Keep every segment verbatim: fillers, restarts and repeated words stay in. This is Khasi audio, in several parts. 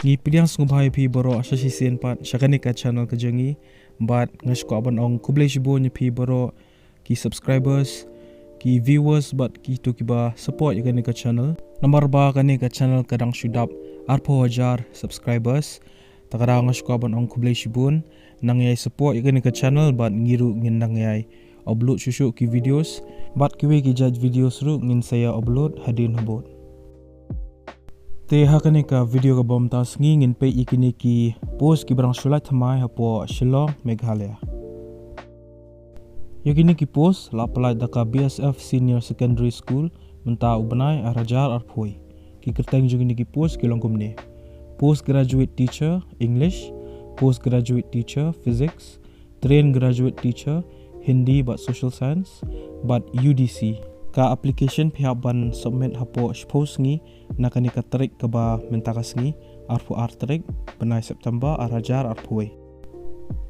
Ngi pdiang sngewbha ïa phi baroh sha shisien pat sha kane ka channel ka jong ngi, bad nga sngewkwah ban ong khublei shibun ïa phi baroh ki subscribers, ki viewers bad kito kiba support ïa kane ka channel. Namar ba kane ka channel ka dang shu dap arphew hajar subscribers. Ta ka daw nga sngewkwah ban ong khublei shibun, nang ïai support ïa kane ka channel bad ngi ruh ngin nang ïai upload shuh shuh ki videos, bad kiwei ki jait videos ruh ngin sa ïa upload hadien habud. Te ha kane ka video kaba mynta sngi ngin peit ïa kine ki post kiba dang shu lait thymmai hapoh Shillong, Meghalaya. Ïa kine ki post la pyllait da ka B S F Senior Secondary School mynta u bnai ar hajar arphew. Ki kyrteng jong kine ki post ki long kumne: Postgraduate Teacher English, Postgraduate Teacher Physics, Trained Graduate Teacher Hindi bad Social Science, bad U D C. Ka application phi hap ban submit hapoh shiphew sngi na kane ka tarik kaba mynta ka sngi, arphew ar tarik bnai September ar hajar arphew.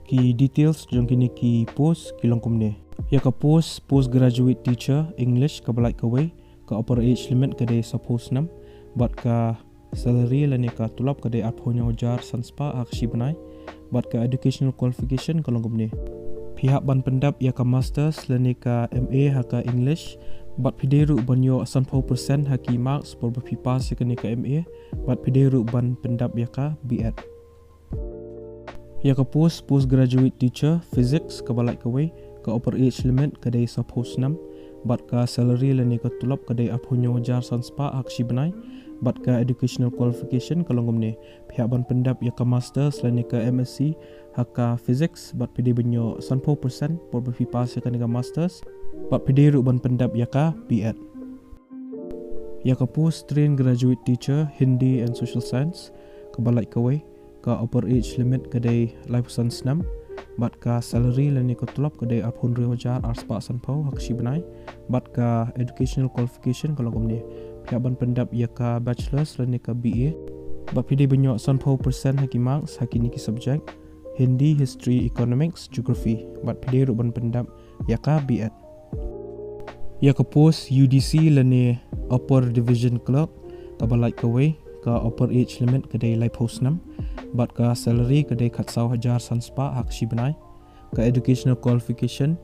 Ki details jong kine ki post ki long kumne: ïa ka post Postgraduate Teacher English kaba lait kawei, ka upper age limit ka dei sawphew snem, bad ka salary lane ka tulop ka dei arphew hynñiew hajar san spah ha ka shi bnai, bad ka educational qualification ka long kumne: phi hap ban pyndep ïa ka masters lane ka M A ha ka English, bad phi dei ruh ban ïoh sanphew percent ha ki marks por ba phi pass ïa kane ka M A, bad phi dei ruh ban pyndep ïa ka B Ed. Ïa ka post Postgraduate Teacher Physics kaba lait kawei, ka upper age limit ka dei sawphew snem, bad ka salary lane ka tulop ka dei arphew hynñiew hajar san spah ha ka shi bnai, bad ka educational qualification ka long kumne: phi hap ban pyndep ïa ka masters lane ka M Sc ha ka physics, bad phi dei ban ïoh sanphew percent por ba phi pass ïa kane ka masters, bad phi dei ruh ban pyndep ïa ka B Ed. Ïa ka post Trained Graduate Teacher Hindi and Social Science kaba lait kawei, ka upper age limit ka dei laiphew san snem, bad ka salary lane ka tulop ka dei arphew hynriew hajar ar spah sanphew ha ka shi bnai, bad ka educational qualification ka long kumne: phi hap ban pyndep ïa ka bachelors lane ka B A, bad phi dei ban ïoh sanphew percent ha ki marks ha kine ki subject: Hindi, History, Economics, Geography, bad phi dei ruh ban pyndep ïa ka B Ed. Ïa ka post U D C lane Upper Division Clerk kaba lait kawei, ka upper age limit ka dei laiphew snem, bad ka salary ka dei khatsaw hajar san spah ha ka shi bnai. Ka educational qualification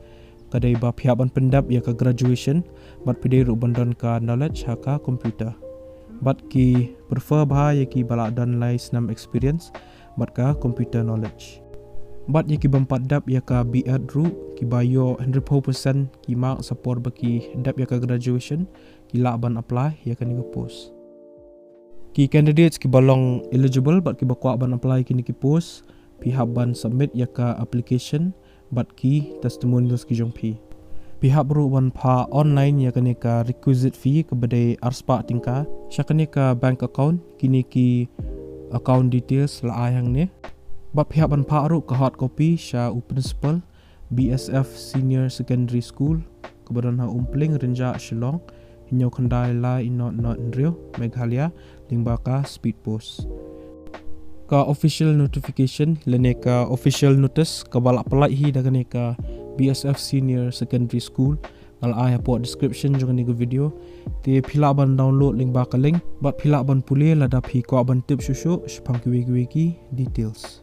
ka dei ba phi hap ban pyndep ïa ka graduation, bad phi dei ruh ban don ka knowledge ha ka computer. Bad ki prefer bha ïa kiba la don lai snem experience bad ka computer knowledge. Bad ïa ki bym pat dep ïa ka B Ed ruh, kiba ïoh hynriewphew percent ki marks ha por ba ki dep ïa ka graduation, ki lah ban apply ïa kane ka post. Ki candidates kiba long eligible bad kiba kwah ban apply kine ki post, phi hap ban submit ïa ka application bad ki testimonials ki jong phi. Phi hap ruh ban phah online ïa kane ka requisite fee kaba dei ar spah tyngka sha kane ka bank account, kine ki account details la ai hangne. Bad phi hap ban phah ruh ka hard copy sha u principal, B S F Senior Secondary School, kaba don ha Umpling Rynjah, Shillong, hynñiew khyndai lai nod nod hynriew, Meghalaya, lyngba ka speed post. Ka official notification lane ka official notice kaba la pyllait hi da kane ka B S F Senior Secondary School nga la ai hapoh description jong kane ka video. Te phi lah ban download lyngba ka link bad phi lah ban pule lada phi kwah ban tip shuh shuh shaphang kiwei kiwei ki details.